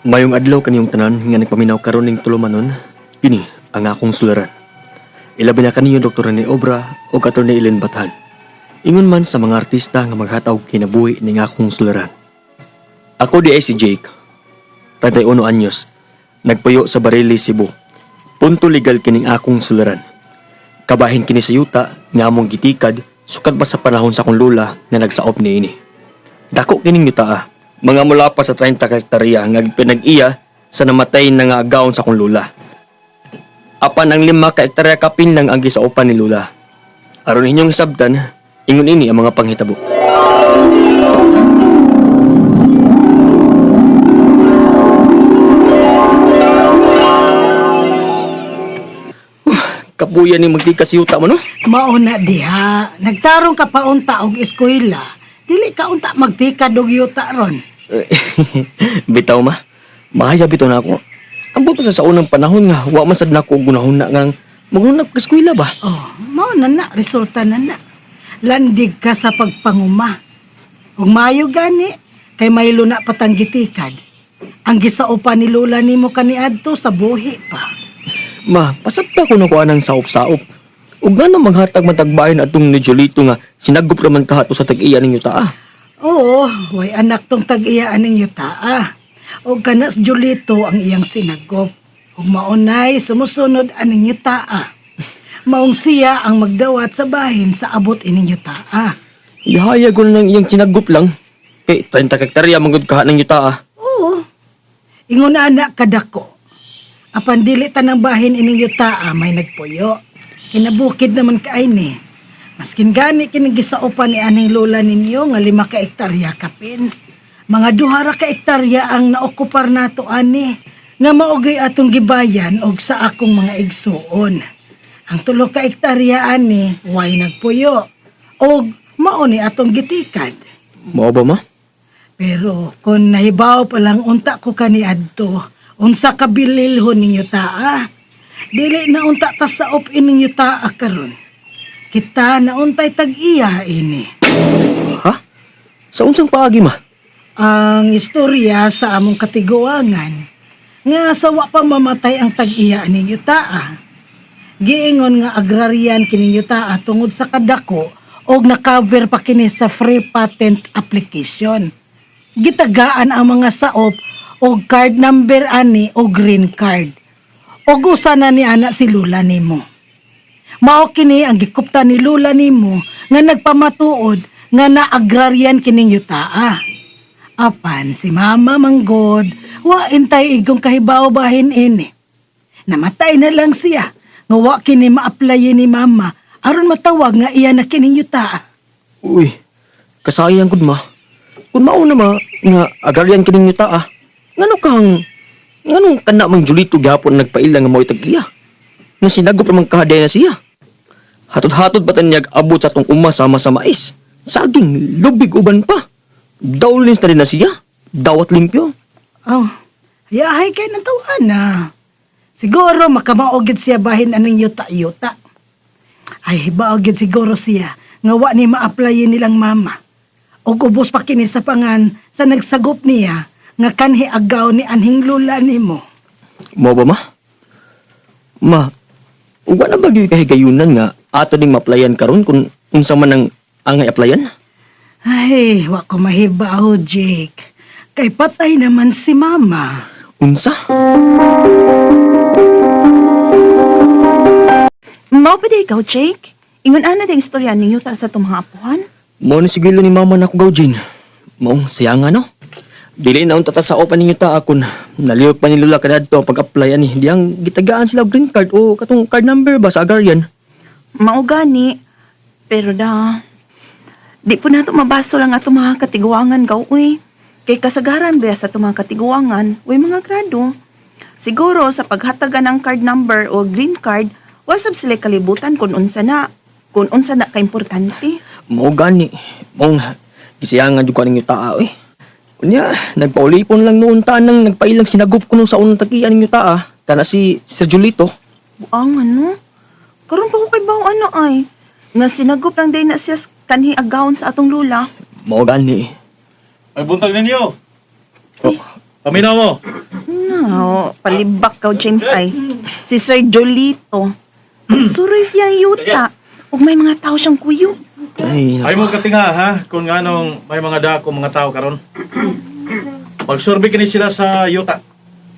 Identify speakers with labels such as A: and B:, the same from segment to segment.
A: Mayong adlaw kaniyong tanan nga nagpaminaw karon ning tulumanon, kini ang akong sularan. Ilabi na kaninyo Dr. Rene Obra o Atty. Ellen Bathan. Ingon man sa mga artista nga maghataw kinabuhi ning akong sularan. Ako di ay si Jake, 31 anyos, nagpuyo sa Barili, Cebu. Punto legal kining akong sularan. Kabahin kini sa yuta nga among gitikad sukad pa sa panahon sa akong lula nga nagsaop niini. Dako kining yuta ah. Mga mula pa sa 30 ka hektarya nga pinag-iya sa namatay na nga agaon sa akong lula. Apan ang 5 ka hektarya kapin lang ang gisaupan ni lula. Aron inyong hisabtan, ingon ini ang mga panghitabo. Kapuya ni magtikas yuta mo no?
B: Mauna diha, nagtarong ka pa unta og eskwela, dili ka unta magtikad og yuta ron.
A: Bitaw ma. Mahaya bitaw na ako. Ang buto sa unang panahon nga, wa man sad nako og gunahon na ngang magunag ka eskwela ba?
B: Oh, mao na na, resulta na na. Landig ka sa pagpanguma. Ug maayo gani, kay maylo na patang gitikad. Ang gisaupan ni Lola nimo kaniadto sa buhi pa.
A: Ma, pasabta ko na kuha ng saop-saop. Ug ngano maghatag matagbahin atong ni Jolito nga sinagop raman kahato sa tag-iya ninyo taa.
B: Oo, way anak tong tag-iya aning yuta ah. Og kana si Julito ang iyang sinagop. Ug maunay sumusunod aning yuta ah. Maong siya ang magdawat sa bahin sa abot ining yuta ah.
A: Ihayag ko na ng iyang sinagop lang. Kay 30 hektarya manggod kaha ng yuta ah.
B: Oo. Ingon ana kadako. Apan dili tanang bahin ining yuta ah, may nagpuyo. Kinabukid naman kaay ni. Maskin gani kini gisaupan ni aning lola ninyo nga 5 ka hektarya kapin. Mga 2 ra ka hektarya ang naokupar nato ani nga maugay atong gibayan og sa akong mga igsuon. Ang 3 ka hektarya ani way nagpuyo og mao ni atong gitikad.
A: Mao ba ma?
B: Pero kung nahibaw pa lang unta ko kaniadto, unsa ka bililhon ninyo taa? Dili na unta ta saop ininyo taa karon. Kita na untay tag-iya ini.
A: Ha? Sa unsang paagi ma?
B: Ang istorya sa among katiguangan, nga sawa pa mamatay ang tag-iya ninyo taa. Giingon nga agrarian kininyo taa tungod sa kadako og nakaver pa kini sa free patent application. Gitagaan ang mga saop og card number ani o green card. Og usa na ni ana si Lula nimo. Mao kini ang gikupta ni Lula nimo nga nagpamatuod nga naagraryan kining yutaa. Apan si Mama manggod, wa intay igong kahibaw bahin ini. Namatay na lang siya nga wa kini ma-applyin ni Mama aron matawag nga iya na kining yutaa.
A: Uy, kasayang gud ma. Kung mauna ma, nga agrarian kining yuta ah. Ngano kang, nganong kana mang Julito gihapon nagpaila nga mao'y tag-iya? Nga sinagop ramang kahaday na siya. Hatod-hatod ba tanyag abot sa atong uma sama sa mais? Saging, lubig uban pa. Dawlins na rin na siya. Dawat limpyo.
B: Oh, yahay kay natawa na. Siguro makamaogid siya bahin aning yuta-yuta. Ay, hibaogid siguro siya nga wa ni ma-applyin nilang mama. Og ubos pa kini sa pangan sa nagsagop niya nga kanhi agaw ni anhing lula nimo.
A: Mao ba ma? Ma, uwa na ba gyud kahigayunan nga ato ning ma-applyan karon kung unsa man ang angay applyan?
B: Ay, wa ko mahibaw, Jake. Kay patay naman si mama.
A: Unsa?
C: Mao pa di ikaw, Jake? Ingon ana ding istorya ninyo ta sa itong mga apuhan?
A: Mao ni sigilo ni mama na ko Jane. Mao siya nga no. Dili na unta ta sa open ninyo ta akon. Naliyok pa ni Lola kadto ang pag-apply ani. Diyang gitagaan sila og green card o katong card number ba sa agrarian.
C: Mao gani. Pero da, di po nato mabaso lang ato mga katiguangan gaw, uy. Kay kasagaran ba sa ato mga katiguangan, uy mga grado. Siguro sa paghatagan ng card number o green card, wasab sila kalibutan kung unsa na, kung unsa na kaimportante.
A: Mao gani. Mao nga gisiyangan jud ko ninyo taa oy. Unya, nagpaulipon lang noon ta nang nagpailang sinagop ko nung sa unang tagian ninyo taa. Kana si Sir Julito.
C: Buang ano? Karon pa ko kay bawo ano ay. Nga sinagop lang day na siya kanhi agawon sa atong lula.
A: Mao gani.
D: Ay, buntag ninyo.
A: Oh,
D: Paminaw mo.
C: Oh, palibak ka, James ay. Si Sir Jolito. Suroy siyang yuta. Ug may mga tao siyang kuyo.
A: Ay,
D: Ay mo katinga ha, kung nganong may mga dako mga tao karon. Pagsurvey kini sila sa yuta.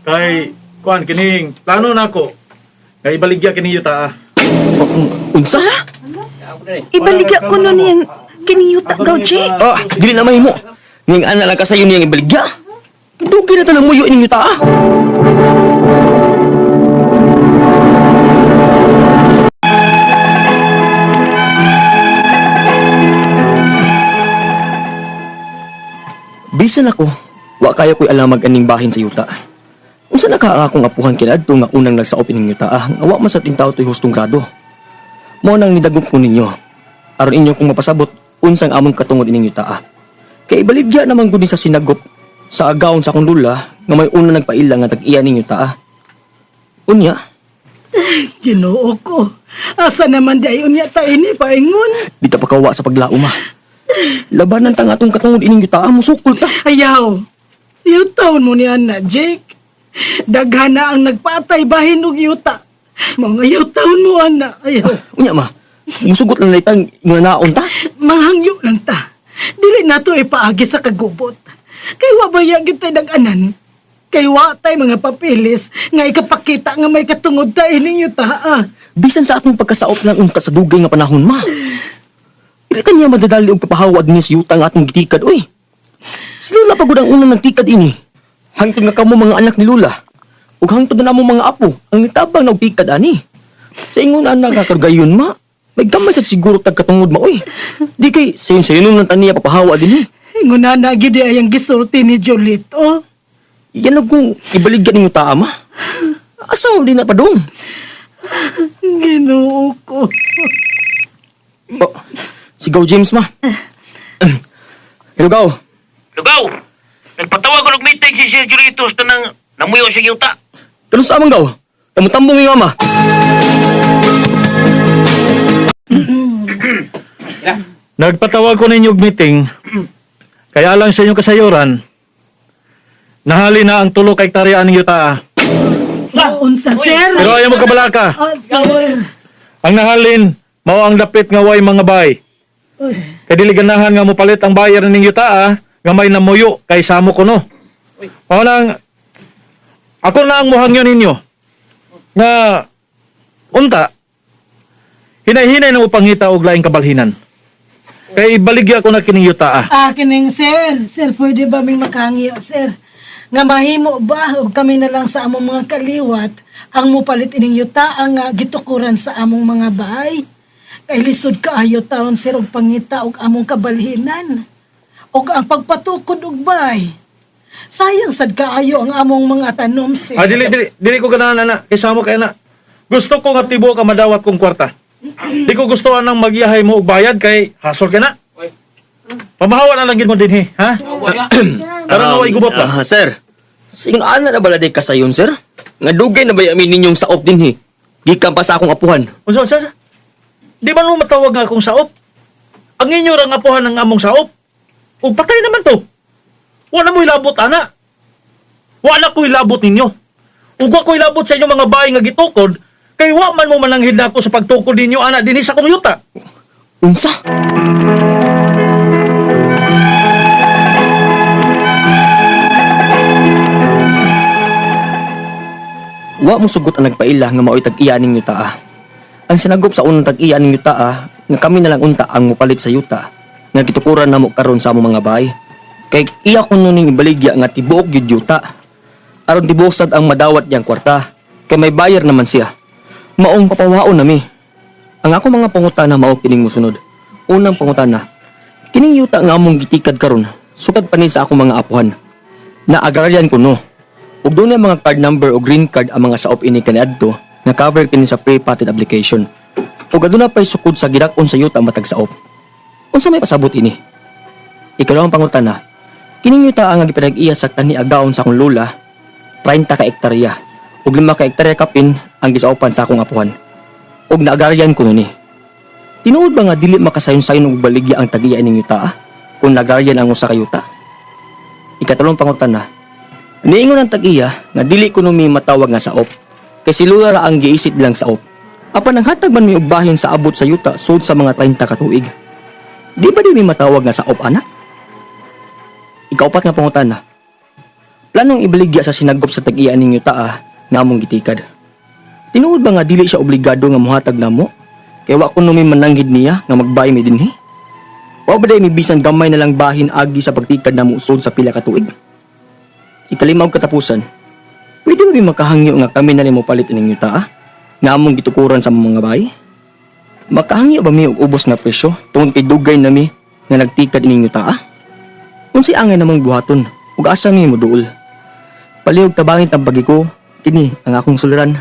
D: Kay kuan kining plano nako nga ibaligya kini yuta ah.
A: Unsa?
C: Ibaligya ko no niyang kining yuta gaw, Jake.
A: Ah, dili na mahimo. Ning ana lang kasayo niyang ibaligya. Dugay na tanang muyo ining yuta ah. Bisan ako, wa kayo ko'y alamag aning bahin sa yuta. Unsa na ka ang akong apuhan kinaadto nga unang nagsaop ining yuta ah, nga wa man sa tintaw to'y hustong grado. Mao nang nidagop ko ninyo. Aron inyo kong mapasabot unsang among katungod ining yuta ah. Kay ibalibya naman gud ni sa sinagop sa agawon sa akong lula nga may una nagpaila nga tag-iya ning yuta ah. Unya,
B: Ginoo ko. Asa naman di ayon niya ta ini paingon.
A: di ta pakawa sa paglauma. Labanan ta nga atong katungod ining yuta ah, musukol ta.
B: Ayaw. Yutaon mo niya na, Jake. Daghan na ang nagpatay bahin og yuta. Mga yutaon mo, ana. Ayaw.
A: Unya ma, musugot lang itang nga naon ta.
B: Mahangyo lang ta. Dili nato ipaagi sa kagubot. Kay wa ba gyud tay dag-anan? Kay wa tay mga papilis nga ikapakita nga may katungod ta ining yuta. Ah.
A: Bisan sa atong pagkasaop lang unta sa dugay nga panahon ma. Dili ta niya madadali og papahawad niya sa yuta nga atong gitikad oy. Si Lula pa gud ang unang nagtikad ini. Hangtod nga kamo mga anak ni Lula. Ug hangtod na namo mga apo ang nitabang na og tikad ani. Sa ingon ana nga kargayon ma. May gamay sad siguro tag katungod ma oy. Di kay sayon-sayon nang taniya papahawa din eh.
B: Ingon na na gyud ay ang gisulti ni Jolito.
A: Yan og kung ibaligyan ninyo taa ma. Asa mo di na padung?
B: Ginoo ko.
A: Oh, sigaw James ma. Hello Gaw.
E: Lugaw! Nagpatawag ko ng meeting si Sir Juritos na nang namuyo siya yuta.
A: Karon sa amang gaw. Tamutambong yung ama.
D: Nagpatawag ko ninyo og meeting. Kaya lang sa inyong kasayuran, nahali na ang tulo ka hektarya aning yuta. Ah.
B: Unsa sir?
D: Pero ayaw mo kabalaka.
B: Oh, sir.
D: Ang nahalin mao ang dapit nga way mga bay.
B: Uy,
D: Kay dili ganahan nga mopalit ang buyer ning yuta ah, nga may namuyo kay samo kuno. Mao nang ako na ang muhangyo ninyo nga unta hinay-hinay na mo pangita og laing kabalhinan. Kay ibaligya ko na kining yuta ah.
B: Ah, kining sir. Sir, pwede ba ming makangyo, sir? Nga mahimo ba og kami na lang sa among mga kaliwat ang mupalit ining yuta ang gitukuran sa among mga bahay? Kay lisod kaayo taon sir og pangita og among kabalhinan og ang pagpatukod og bahay. Sayang sad kaayo ang among mga tanom sir.
D: Ah, dili dili dili ko ganahan ana, kay samo kay ana. Gusto ko nga tibuok ka madawat kong kwarta. Di ko gusto anang magyahay mo og bayad kay hasol ka na. Pamahawa na lang gid mo dinhi, ha? Karon um, way gubot pa.
A: Ah, sir. Sige, ana na bala day kasayon, sir? Nga dugay na ba yamin ninyong saop dinhi? Gikan pa sa akong apuhan.
D: Unsa unsa? Unsa? Di man mo matawag nga akong saop. Ang inyo ra nga apuhan ang among saop. Ug patay naman to. Wala mo ilabot ana. Wala ko ilabot ninyo. Ug wa ko ilabot sa inyong mga bahay nga gitukod kay wa man mo mananghid nako sa pagtukod ninyo ana dinhi sa akong yuta.
A: Unsa? Wa mo sugot ang nagpaila nga mao'y tag-iya ning yuta. Ah. Ang sinagop sa unang tag-iya ning yuta ah, nga kami na lang unta ang mopalit sa yuta nga gitukuran namo karon sa among mga bahay. Kay iya kuno ning ibaligya nga tibuok gyud yuta. Aron tibuok sad ang madawat niyang kwarta kay may bayar naman siya. Maong papawaon nami. Ang ako mga pangutana mao kining mosunod. Unang pangutana, kining yuta nga among gitikad karon, sukad pa ni sa akong mga apuhan. Na agrarian kuno. Ug dunay mga card number o green card ang mga saop ini kaniadto nga cover kini sa free patent application. Ug aduna pay sukod sa gidak-on sa yuta matag saop. Unsa may pasabot ini? Ikalawang pangutana, kining yuta ang gipinag-iya sa kanhi agaon sa akong lola, 30 ka hektarya ug 5 ka hektarya kapin ang gisaopan sa akong apuhan og naagaryan ko ni. Tinuod ba nga dili makasayon-sayon og baligya ang tagiya ining yuta ah? Kung nagaryan ang usa ka yuta? Ikatulong pangutana, Niingon ang tag-iya nga dili kuno mi matawag nga saop. Kay si Lula ra ang giisip lang saop. Apan nanghatag man mi og bahin sa abot sa yuta sud sa mga 30 ka tuig. Di ba di mi matawag nga saop ana? Ikaupat nga pangutana. Planong ibaligya sa sinagop sa tag-iya ning yuta nga among gitikad. Tinuod ba nga dili siya obligado nga mohatag namo? Kay wa kuno mi mananghid niya nga magbahay mi dinhi? Wa ba day mi bisan gamay na lang bahin agi sa pagtikad namo sud sa pila ka tuig? Ikalima og katapusan, pwede ba mi makahangyo nga kami na mo palit ining yuta ah? Nga among gitukuran sa mga bahay? Makahangyo ba mi og ubos nga presyo tungod kay dugay na mi nga nagtikad ining yuta ah? Unsay angay namong buhaton ug asa mi moduol? Palihog tabangin tambagi ko, kini ang akong suliran.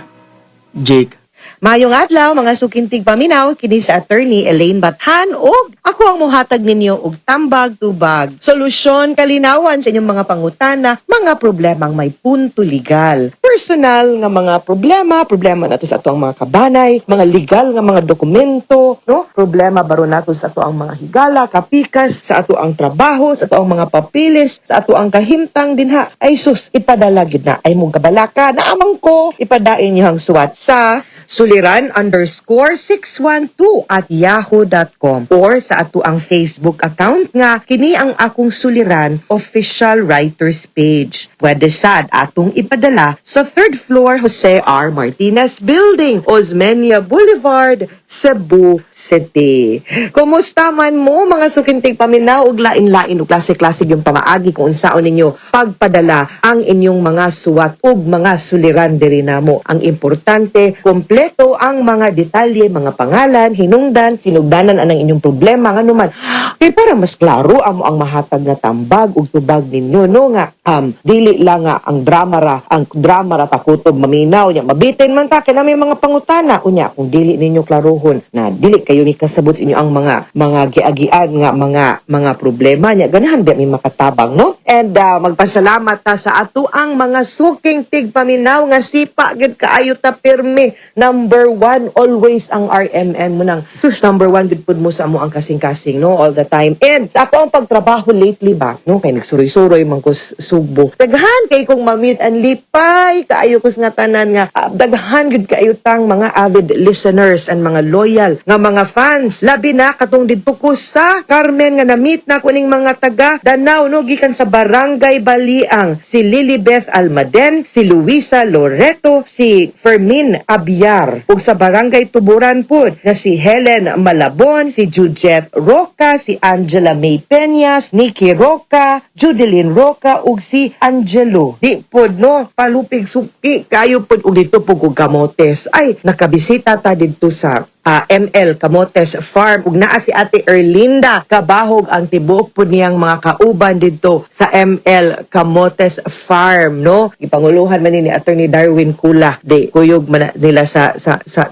A: Jake.
F: Maayong adlaw mga suking tigpaminaw, kini sa Attorney Elaine Bathan ug ako ang mohatag ninyo og tambag tubag. Solusyon kalinawan sa inyong mga pangutana, mga problemang may punto legal. Personal nga mga problema, problema nato sa atoang mga kabanay, mga legal nga mga dokumento, no? Problema baro nato sa atoang mga higala, kapikas, sa atoang trabaho, sa atoang mga papilis, sa atoang kahimtang dinha. Ay sus, ipadala gid na ay mong kabalaka naamang ko, ipadain niyo ang suwat sa suliran_612@yahoo.com or sa ato ang Facebook account nga kini ang akong suliran official writers page. Pwede sad atong ipadala sa third floor, Jose R. Martinez Building, Osmeña Boulevard, Cebu City. Kumusta man mo mga suking tigpaminaw ug lain-lain ug klase-klase yung pamaagi kung unsaon ninyo pagpadala ang inyong mga suwat ug mga suliran diri namo. Ang importante, kompleto ang mga detalye, mga pangalan, hinungdan, sinugdanan anang inyong problema nganuman. Kay para mas klaro amo ang mahatag nga tambag ug tubag ninyo, no, nga dili lang nga ang drama ra takutob maminaw nya mabitin man ta kay na may mga pangutana. Unya kung dili ninyo klarohon na dili kayo ni kasabot sa inyo ang mga giagian nga mga problema nya, ganahan ba mi makatabang, no? And magpasalamat ta sa ato ang mga suking tigpaminaw nga sipa gyud kaayo ta pirmi. Number one always ang RMN mo nang sus, number one gud pud mo sa amo ang kasing-kasing, no, all the time. And ako ang pagtrabaho lately ba, no, kay nagsuroy-suroy man ko Sugbo, daghan kay kong ma-meet and lipay kaayo ko nga tanan nga daghan gud kaayo tang mga avid listeners and mga loyal nga mga fans, labi na katong didto ko sa Carmen nga na-meet na ko ning mga taga Danao, no, gikan sa Barangay Baliang, si Lilibeth Almaden, si Luisa Loreto, si Fermin Abiar, ug sa Barangay Tuburan pud nga si Helen Malabon, si Jujet Roca, si Angela May Peñas, Nikki Roca, Judeline Roca ug si Angelo. Di pod, no, palupig suki kayo pod ug dito pud og Camotes. Ay nakabisita ta didto sa ML Camotes Farm ug naa si Ate Erlinda Kabahog ang tibuok pud niyang mga kauban didto sa ML Camotes Farm, no, gipanguluhan man ni Attorney Darwin Kula, di kuyog man na nila sa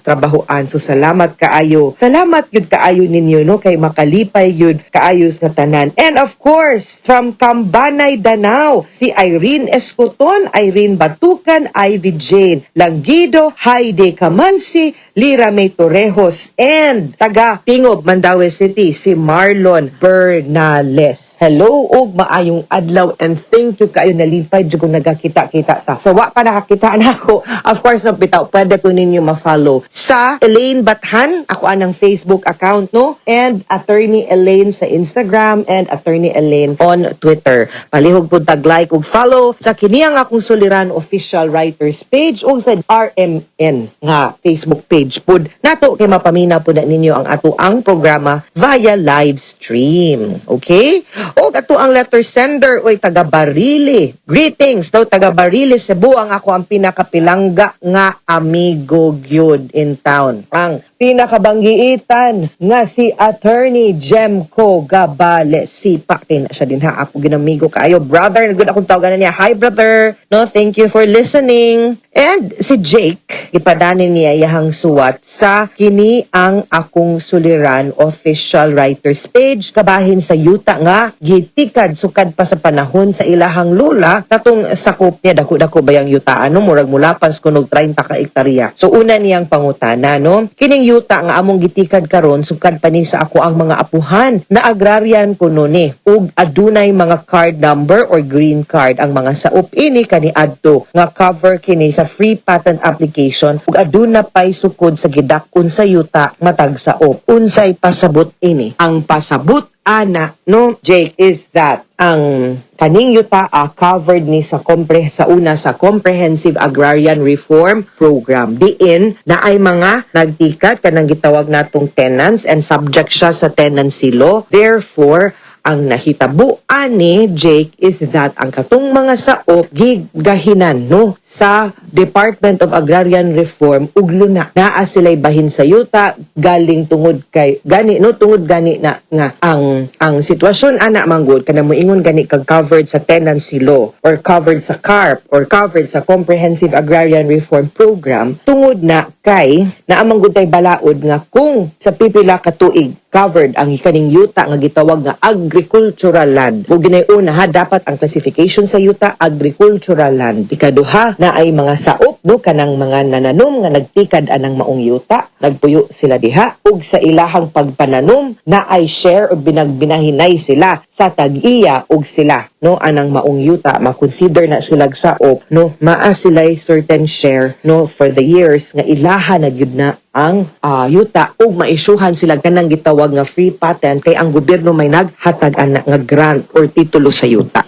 F: trabahoan. So salamat kaayo, salamat gyud kaayo ninyo, no, kay makalipay gyud kaayo nga tanan. And of course, from Kambanay, Danao, si Irene Escoton, Irene Batukan, Ivy Jane Langgido, Heidi Kamansi, Lira May Torrejos, and taga Tingob, Mandaue City, si Marlon Bernales. Hello ug maayong adlaw and thank you kaayo, nalipay jud kung nagakita-kita ta. So wa pa nakakita nako. Of course, no, bitaw pwede ko ninyo ma-follow sa Elaine Bathan, ako anang Facebook account, no, and Attorney Elaine sa Instagram and Attorney Elaine on Twitter. Palihog pud tag like ug follow sa kini ang akong suliran official writers page ug sa RMN nga Facebook page pud nato kay mapamina pud na ninyo ang ato ang programa via live stream. Okay? O ato ang letter sender oy taga Barili. Greetings daw taga Barili, Cebu, ang ako ang pinakapilangga nga amigo gyud in town. Ang pinakabanggiitan nga si Attorney Jemco Gabale. Sipa tin siya din ha. Ako ginamigo kaayo. Brother, good akong tawagan na niya. Hi, brother. No, thank you for listening. And si Jake, ipadanin niya iyahang suwat sa kini ang akong suliran official writers page kabahin sa yuta nga gitikad sukad pa sa panahon sa ilahang lula katong sakop niya dako-dako bayang yuta, ano, murag mulapas kunog 30 ka hektarya. So una niyang pangutana, no, kining yuta nga among gitikad karon, sukad pa ni sa ako ang mga apuhan na agrarian kuno ni ug adunay mga card number or green card ang mga saop ini kaniadto nga cover kini sa free patent application ug aduna pay sukod sa gidak-on sa yuta matag saop. Unsay pasabot ini? Ang pasabot ana, no, Jake, is that ang kaning yuta covered ni sa compre sa una sa Comprehensive Agrarian Reform Program, diin na ay mga nagtikat kanang gitawag natong tenants and subject siya sa tenancy law. Therefore, ang nahitabo ani, Jake, is that ang katong mga saop gigahinan, no, sa Department of Agrarian Reform ug luna naa sila'y bahin sa yuta galing tungod kay gani, no, tungod gani na nga ang sitwasyon ana manggod kana moingon gani kag covered sa tenancy law or covered sa CARP or covered sa Comprehensive Agrarian Reform Program, tungod na kay naa man gud tay balaod nga kung sa pipila ka tuig covered ang kaning yuta nga gitawag nga agricultural land. Ug ginay una ha, dapat ang classification sa yuta agricultural land. Ikaduha, na ay mga saop, no, kanang mga nananom nga nagtikad anang maong yuta, nagpuyo sila diha ug sa ilahang pagpananom na ay share o binagbinahinay sila sa tag-iya ug sila, no, anang maong yuta makonsider na sila saop, no, maa sila'y certain share, no, for the years nga ilaha na gyud na ang yuta ug maisyuhan sila kanang gitawag nga free patent kay ang gobyerno may naghatag ana nga grant or titulo sa yuta.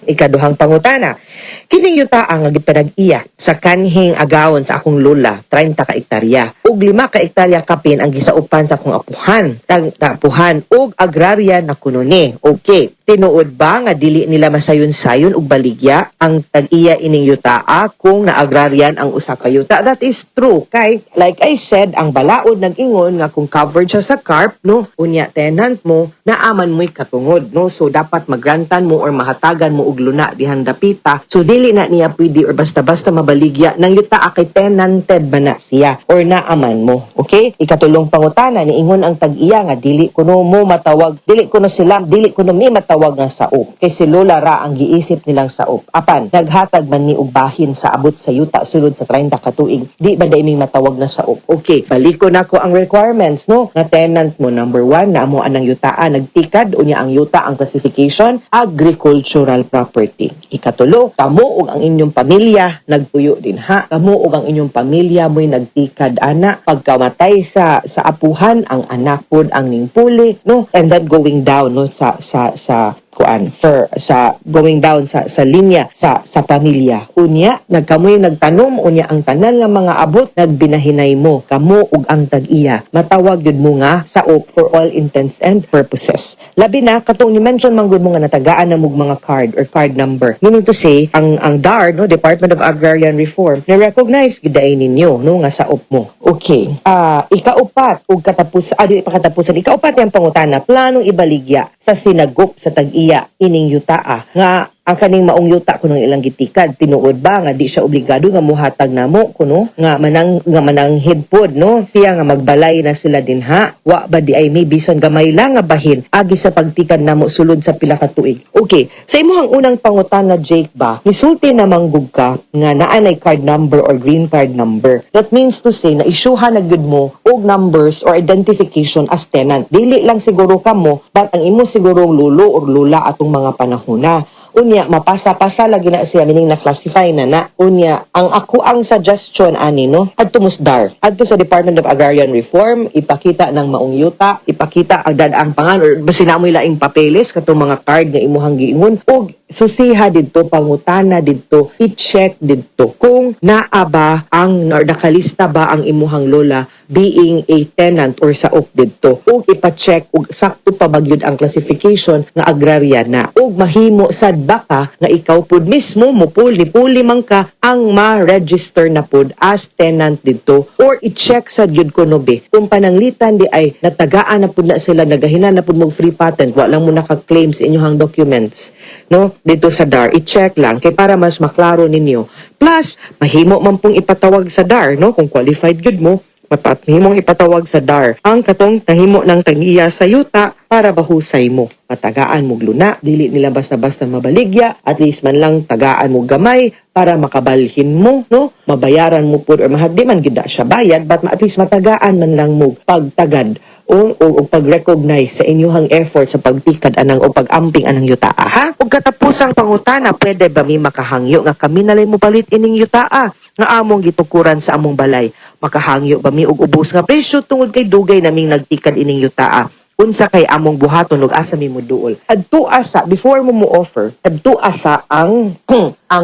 F: Ikaduhang pangutana, kining yuta ang gipanag-iya sa kanhing agawon sa akong lola, 30 ka ektarya. Ug 5 ka ektarya kapin ang gisaupan sa akong apuhan, tag apuhan ug agrarya na kuno ni. Okay, tinuod ba nga dili nila masayon-sayon og baligya ang tag-iya ining yutaa kung naagraryan ang usa ka yuta? That is true kay, like I said, ang balaod nag-ingon nga kung covered siya sa CARP, no, unya tenant mo, naaman mo'y katungod, no? So dapat magrantan mo or mahatagan mo og luna dihang dapita. So dili na niya pwede or basta-basta mabaligya nang yuta kay tenanted ba na siya or naaman mo. Okay? Ikatulong pangutana, niingon ang tag-iya nga dili kuno mo matawag, dili kuno sila, dili kuno mi matawag nga saop. Kay si Lola ra ang giisip nilang saop. Apan, naghatag man ni og bahin sa abot sa yuta sulod sa 30 ka tuig. Di ba daiming matawag na saop? Okay, baliko nako ang requirements, no? Nga tenant mo, number one, na mo anang yutaa nagtikad, unya ang yuta ang classification agricultural property. Ikatulo, kamo ug ang inyong pamilya nagpuyo din ha. Kamo ug ang inyong pamilya mo'y nagtikad ana. Pagkamatay sa apuhan, ang anak pod ang ningpuli, no? And then going down, no, sa kuan for sa going down sa linya sa pamilya. Unya nagkamoy nagtanom, unya ang tanan nga mga abot nagbinahinay mo, kamo ug ang tag-iya, matawag gyud mo nga saop for all intents and purposes, labi na katong ni mention man gud mo nga natagaan na mog mga card or card number, meaning to say ang DAR, no, Department of Agrarian Reform, na recognize gyud ay ninyo, no, nga saop mo. Okay, ikaupat ug katapos, di pa katapusan, ikaupat yang pangutana, planong ibaligya sa sinagop sa tag-iya ining yutaa nga ang kaning maong yuta kuno ilang gitikad. Tinuod ba nga di siya obligado nga muhatag namo kuno nga mananghid pod, no, siya nga magbalay na sila dinha? Wa ba di ay may bisan gamay lang nga bahin agi sa pagtikad namo sulod sa pila ka tuig? Okay, sa imong unang pangutana, Jake, ba misulti na manggug ka nga naa nay card number or green card number. That means to say na isyuhan na gyud mo og numbers or identification as tenant. Dili lang siguro kamo, but ang imo sigurong lulo or lula atong mga panahona. Unya, mapasa-pasa lagi na siya, meaning na-classify na na. Unya, ang ako ang suggestion ani, no, adto musdar. Adto sa Department of Agrarian Reform, ipakita ng maong yuta, ipakita ang dadaang pangan or basin na mo'y laing papeles katong mga card nga imuhang giingon ug susiha didto, pangutana didto, i-check didto kung naa ba ang or nakalista ba ang imuhang lola being a tenant or saop didto ug ipa-check ug sakto pa ba gyud ang classification nga agrarya na, ug mahimo sad baka nga ikaw pud mismo mupuli puli man ka ang ma-register na pud as tenant didto or i-check sad gyud kuno be kung pananglitan di ay natagaan na pud na sila, nagahina na pud mo free patent, wa lang mo naka-claim sa inyong documents, no, dito sa DAR. I-check lang kay para mas maklaro ninyo. Plus mahimo man pong ipatawag sa DAR, no, kung qualified gyud mo, mahimong ipatawag sa DAR ang katong nahimo ng tag-iya sa yuta para Para bahusay mo. Matagaan mo luna, dili nila basta-basta mabaligya, at least man lang tagaan mo gamay para makabalhin mo, no? Mabayaran mo pud or mahad di man gyud na siya bayad, but at least matagaan man lang mo pagtagad o pag-recognize sa inyuhang effort sa pagtikad anang o pag-amping anang yutaa, ha? Ug katapusang pangutana, pwede ba mi makahangyo nga kami nalay mo palit ining yutaa nga among gitukuran sa among balay? Makahangyo ba mi og ubos nga presyo tungod kay dugay naming nagtikad ining yutaa? Unsa kay among buhaton ug asa mi moduol? Adto asa before mo mo offer, adto asa ang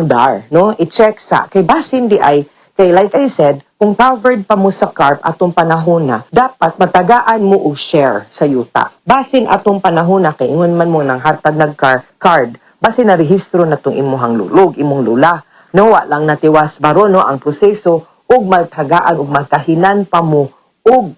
F: DAR, no? I-check sa kay basin di ay kay, like I said, kung covered pa mo sa CARP atong panahon na, dapat matagaan mo og share sa yuta. Basin atong panahon na kay ingon man mo nang hatag nag car card, basin na rehistro na tong imuhang lulog, imong lula. No, wa lang natiwas baro, no, ang proseso ug magtagaan ug magkahinan pa mo og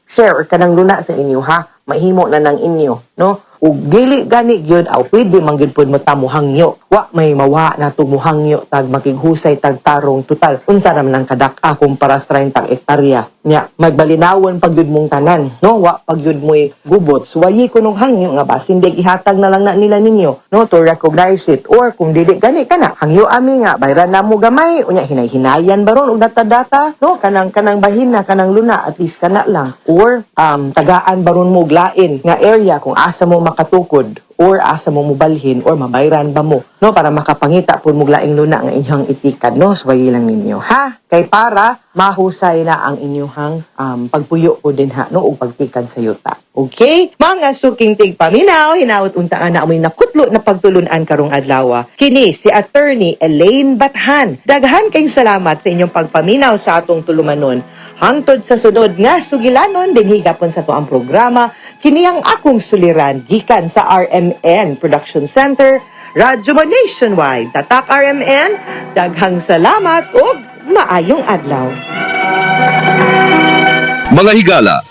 F: share or kanang luna sa inyo, ha, mahimo na nang inyo, no? Ug dili gani gyud aw pwede man gyud pud mo ta mohangyo. Wa may mawa na to mohangyo tag makighusay tag tarong, total unsa ra man ang kadak-a kumpara sa 30 hektarya nya? Magbalinawon pag gyud mong tanan, no? Wa pag gyud mo'y gubot. Suwayi ko nung hangyo nga basin di ihatag na lang na nila ninyo, no, to recognize it, or kung dili gani kana hangyo ami nga bayran na mo gamay, unya hinay-hinayan baron og data-data, no, kanang bahin na kanang luna, at least kana lang, or tagaan baron mo og lain nga area kung asa mo makatukod or asa mo mobalhin or mabayran ba mo, no, para makapangita pud mo og laing luna nga inyong itikad, no? Suwayi lang ninyo, ha, kay para mahusay na ang inyong pagpuyo po din, ha, no, ug pagtikad sa yuta. Okay, mga suking tigpaminaw, hinaot unta nga na amoy nakutlo na pagtulunan karong adlaw. Kini si Attorney Elaine Bathan. Daghan kayong salamat sa inyong pagpaminaw sa atong tulumanon. Hangtod sa sunod nga sugilanon dinhi gapon sa atoang programa, kini ang akong suliran, gikan sa RMN Production Center, Radyo Mo Nationwide. Tatak RMN, daghang salamat ug maayong adlaw.
G: Mga higala,